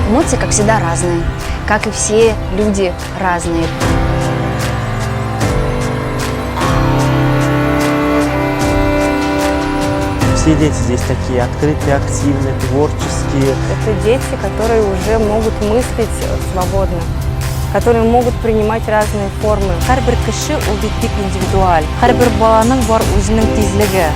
Эмоции, как всегда, разные. Как и все люди разные. Все дети здесь такие открытые, активные, творческие. Это дети, которые уже могут мыслить свободно, которые могут принимать разные формы. Һәрбер кеше ул бит бик индивидуаль. Һәрбер баланың бар үзенең тизлеге.